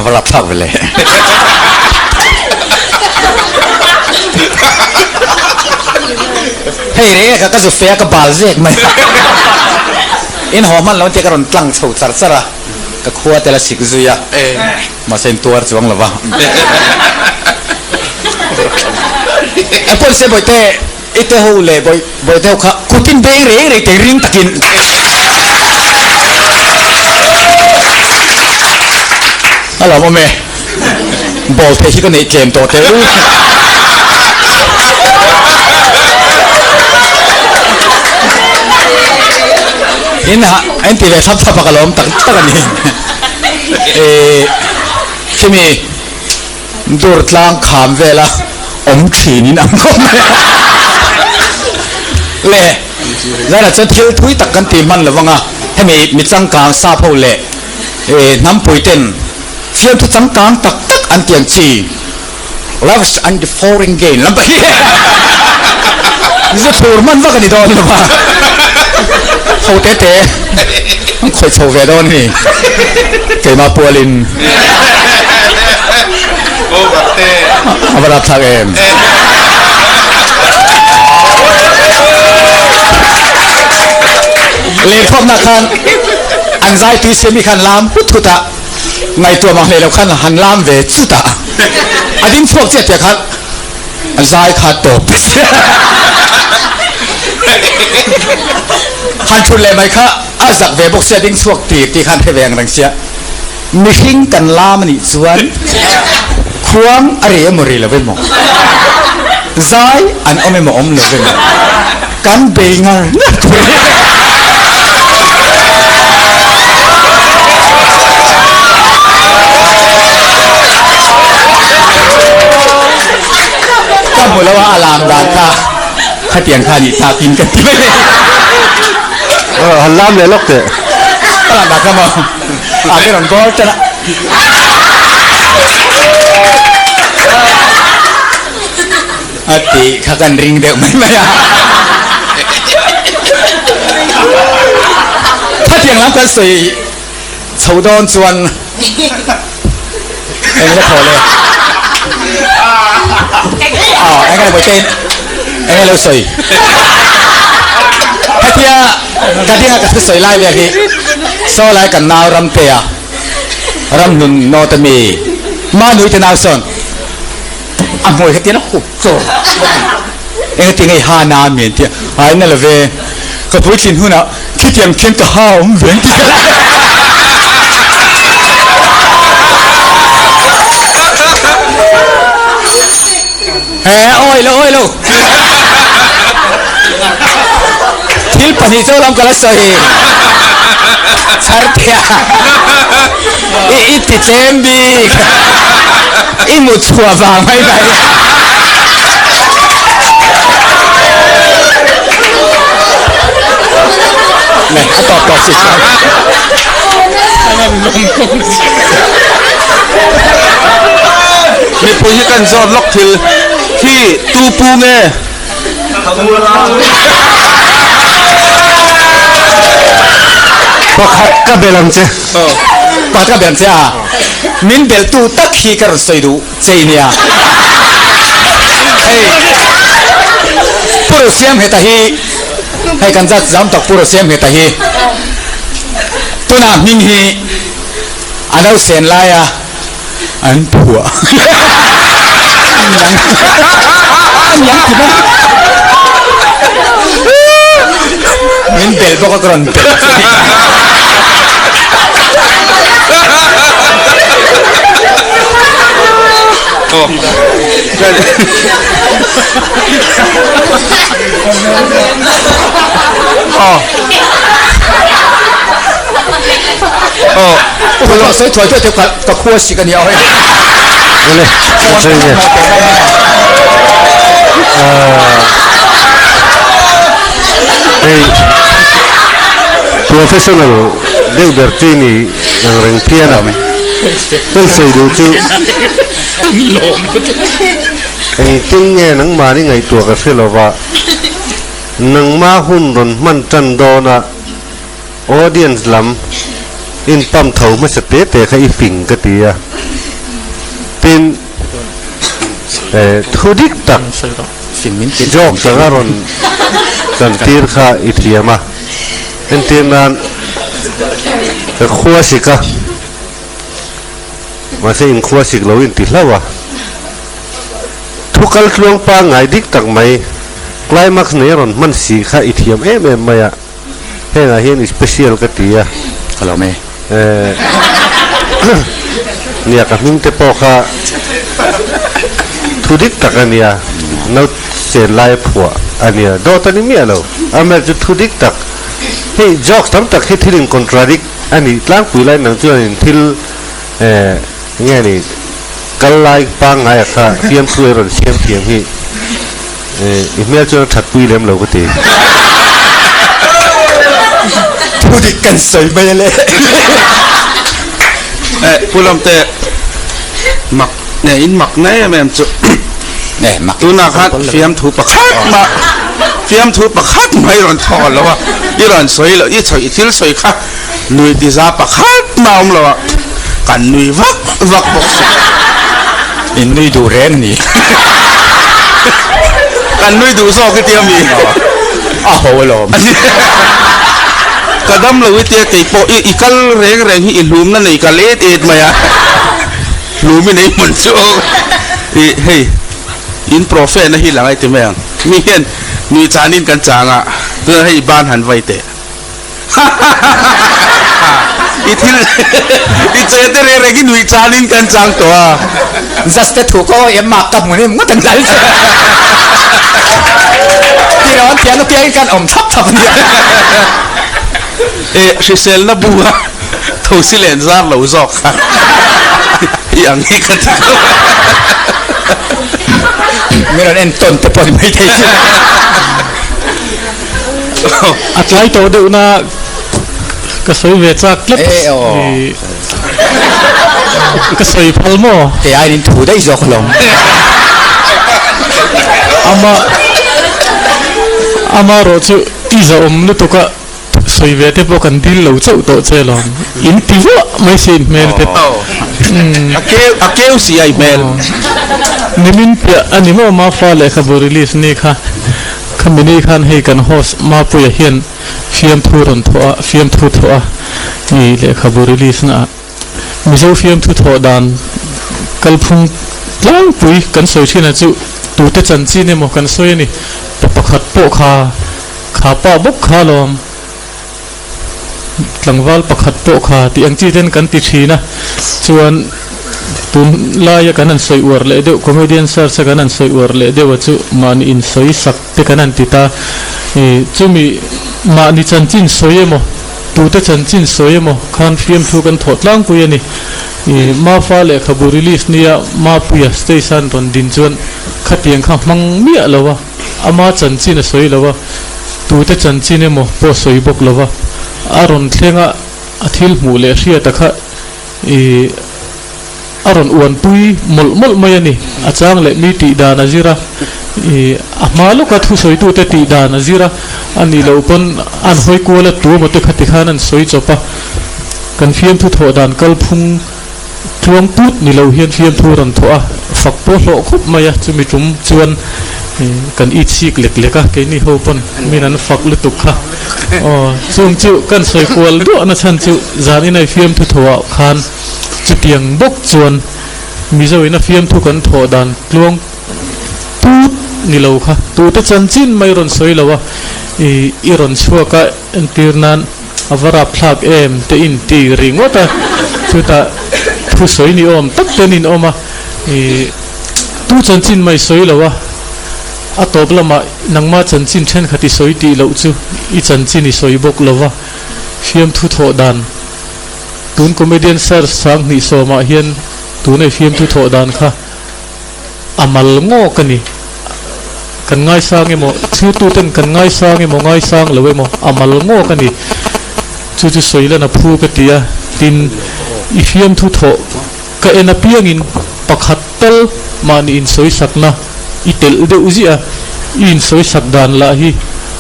Va rapthlak ve le. Hei reng e ka zu fe a ka bal zek mai a. In haw hman lo tia ka rawn tlang chho char char a, ka khua tel a sik zui a, mahse in tuar chuang lo va. A pawn se bawihte i te ho leh bawihte ho kha kutin beng reng reng teng ring takin. A lawm awm e, ball theih hi ka neih tlem tawh teh u. In ha in ti ve thlap thlap a ka lawm tak tak a ni. Eh, khimi dur tlang kham vela awm thin in ang khawp mai a. Le, zanah chuan thil thui tak kan ti hman lo vang a, hemi mi changkang sap ho leh eh hnampui ten fiamthu changkang tak tak an ti ang chi. Loves and the foreign gain lam pah hi zu thur hman vak a ni dawn lo va, ho te te an khawih chho ve dawn a ni keimah pualin a va rapthlak em. Lehkhawmna khan an zai tui siami khan lam hut hut a. Ngaihtuah mang hlei lo khan han lam ve chut a, a ding chhuak chiah tiah khan a zai kha tawp han thut leh mai kha a zak ve bawk sia ding chhuak tir tih khan hre ve ang reng sia. Mihring kan lam a nih chuan khuang a ri emaw ri lo emaw, zai an awm emaw awm lo emaw kan bei ngar ngar thei. Ka hmu lo a, a lam dan kha khatiang kha nih takin ka ti mai. Han lam leh lawk teh. Ka lam dan kha maw? A ka rawn goal tan a. A tih kha kan ring deuh mai mai a. Khatiang lam kan sawi chho dawn chuan eng la thaw le. Aw eng a bawihte eng a lo sawi. Hetia ka dinga ka thusawi lai vel hi saw lai kan nau Ramtea Ramhlun Nawta mi Manui te nau sawn A hmui kha tian a hup chawr. Eng ti ngei ha na mi an ti a, ai na love ka puitlin hunah khitiang khian ka ha awm ve an ti kha. He awi lo awi lo. Thil pahnih chu lam ka la sawi. Chhartea i i ti tlem bik i mut chhuah vang mai mai. Này, a tawp tawp si chuan. Mipui hi kan zawt lawk thil hi tu pu nge? Pakhat ka bel ang che. Pakhat ka bel ang che a. Min bel tu tak hi ka rawn sawi duh che i nia. Hei Pu Rosiam heta hi hei kan zat zam tak Pu Rosiam heta hi tunah hming hi a lo sen lai a. An phuah. Min bel bawk a ka rawn bel che. Aw. Sawi thuai thuai teh ka khua sik a nia hei. Awle, ka sawi nge. Hei professional deuh ber chi ni ang reng phian a. Kan sawi duh chu engtin nge nangmahni ngaihtuah ka hre lova, nangma hun rawn hman tan dawn a. Audience lam in pump tho hmasa te te kha i fing ka ti a. Tin, thu dik tak joke anga rawn kan tir kha i thiam a. Entir nan ka khua sik a, mahse in khua sik lo in ti hlauh a. Thu kal tluang pangngai dik tak mai climax nei a rawn hman si kha i thiam em em mai a. Hengah hian i special ka ti a. Ka lo mai. Eh, nia ka hming te pawh kha thu dik tak a nia, no chen lai phuah a nia, dawt a ni miah lo. Amaherawhchu chu thu dik tak, hei jokes tam tak hi thil in contradict a nih tlangpui lai nang chuanin thil eh nge ni kal lai pangngai ah kha fiamthu ei rawn siam thiam hi. I hmel chuan a that pui lem lo ka ti. Thu dik kan sawi mai a le. Eh, Pu Lamte, mak ne in mak na em em chu. Eh, mak. Tunah khan fiamthu pakhat mah fiamthu pakhat mai rawn thaw lo a, i rawn sawi lo, i sawi thil sawi kha nui tiza pakhat mah awm lo a, kan nui vak vak bawk si. In nui duh reng ni. Kan nui duh zawk i tia mi? A ho alawm. Ka dam lo i tia kei pawh i i kal reng reng hi i hlumna nei kal et et mai a. Hlum i nei hmun chu i hei in profe na hi la ngai ti mai ang. Mi hian nui chanin kan chang a, tunah hei i ban han vai teh. I thil i che te reng reng i nuih chanin kan chang tawh a. Just te thu ko em mah ka hmun em ngawt an lal che. Ti rawn thian apiangin kan awm thap thap ania. E hriselna bu a thosi len zar lo zawk kha i ang hi ka ti khawp. Mi rawn en tawn te pawh ni maithei chu. A tlai tawh deuh na ka sawi ve chak tlat ka sawi phal maw? Kei aiin in thu daih zawk alawm. Ama ama erawh chu i zahawm lutuk a sawi ve te pawh kan dil lo chauh tawh che alawm. In ti vuah mai si in hmel te. A keu a keu si a i hmel. Nimin piah a ni maw Mafa lehkhabu release ni kha. Khami ni khan hei kan host Mapuia hian fiamthu rawn thawh a, fiamthu thawh a i lehkhabu release na ah Mizo fiamthu thawh dan kalphung tlangpui kan sawi thin a chu tute chanchin emaw kan sawi a ni, pa pakhat pawh kha kha pa bawk kha alawm tlangval pakhat pawh kha tih ang chi ten kan ti thin a, chuan tun laia kan han sawi uar leh deuh comedian search a kan han sawi uar leh deuh a chu mahni insawi sak te kan han ti ta ih chumi mahni chanchin sawi emaw tute chanchin sawi emaw khan fiamthu kan thawh tlangpui a ni ih Mafa lehkhabu release nia Mapuia stage a an rawn din chuan khatiang kha hmang miah lo a. Ama chanchin a sawi lo a, tute chanchin emaw pawh a sawi bawk lo va, a rawn thleng a, a thil hmuh leh hriata kha ih a rawn uanpui mawlh mawlh mai a ni. A chang leh mi tih dan a zir a, ih a hma lawka thusawitute tih dan a zir a, a nih loh pawn an hawi kual a, tu emaw te kha tikhan an sawi chawp a, kan fiamthu thawh dan kalphung Tluang put ni lo hian fiamthu rawn thawh a, fak pawh hlawh khawp mai a, chumi tum chuan kan it sik lek lek a, keini ho pawn min an fak lutuk kha. Aw, chung chu kan sawi kual duah na chhan chu zan inai fiamthu thawhah khan chutiang bawk chuan Mizo ina fiamthu kan thawh dan tluang put ni lo kha tute chanchin mai rawn sawi lo a, i rawn chhuak a entir nan. A va rap thlak em te in ti ringawt a, chutah thusawi ni awm tak ten in awm a, ih tu chanchin mai sawi lo a, a tawp lamah nangma chanchin thenkhat i sawi tih loh chu i chanchin i sawi bawk lo va, fiamthu thawh dan tun comedian search 2010 ah hian tunei fiamthu thawh dan kha a mal ngawk a ni. Kan ngaisang emaw, chhirtuten kan ngaisang emaw ngaisang lo emaw a mal ngawk a ni. Chu chu sawi lan a phu ka ti a, tin, i fiamthu thawh ka en apiangin pakhat tal mahni insawisakna i telh deuh ziah a, i insawisak dan lah hi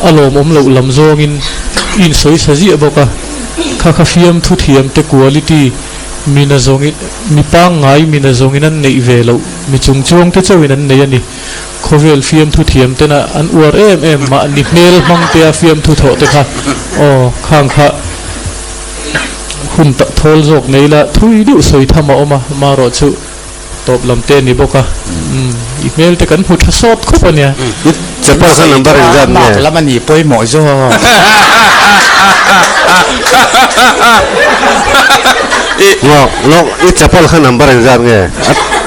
a lawmawm loh lam zawngin. I insawi sa ziah bawk a, kha kha fiamthu thiam te quality mina zawngin mi pangngai mina zawngin an neih ve loh, mi chungchuang te chauhin an nei a ni. Khawvel fiamthu thiam tena an uar em em mahni hmel hmang tea fiamthu thawh te kha aw khang kha hun thawl zawk nei la thui deuh sawi tham a awm a, marawh chu tawp lam te a ni bawk a, umm i hmel te kan hmu tha sawt khawp a nia. I chapal kha number engzat nge? Mak lam a ni pawimawh zawk. Lawk lawk i chapal kha number engzat nge?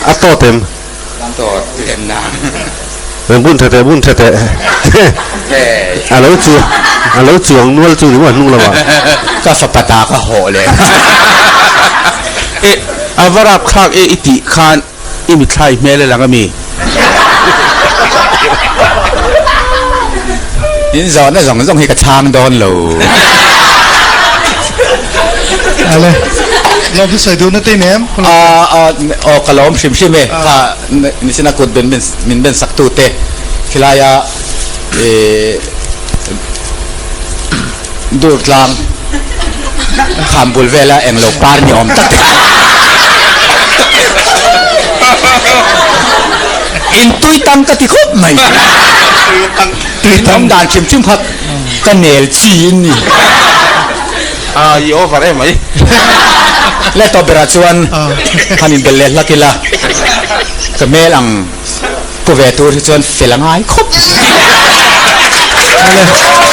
A tawt em? Bun tha teh bun tha teh a lo chu a lo chuang nual chu ni maw hnung lamah. Ka fapa ta ka hawh leh. E a va rap thlak e i tih khan i mitthla i hmel a lang a mi? In zawhna zawng zawng hi ka chhang dawn lo. Ale, lawm chu sawi duhna te i nei em? Aw ka lawm hrim hrim e, kha nichina kut ben min ben sak tu te khilaia dur tlang kham bul vela englo par ni awm tak te in tui tang ka ti khawp mai tui tang dan hrim hrim kha ka nel chi in ni. A i over em mai. Le tawp berah chuan han inbel leh hlak ila ka hmel ang pu ve tur hi chuan fel a ngai khawp. Ale.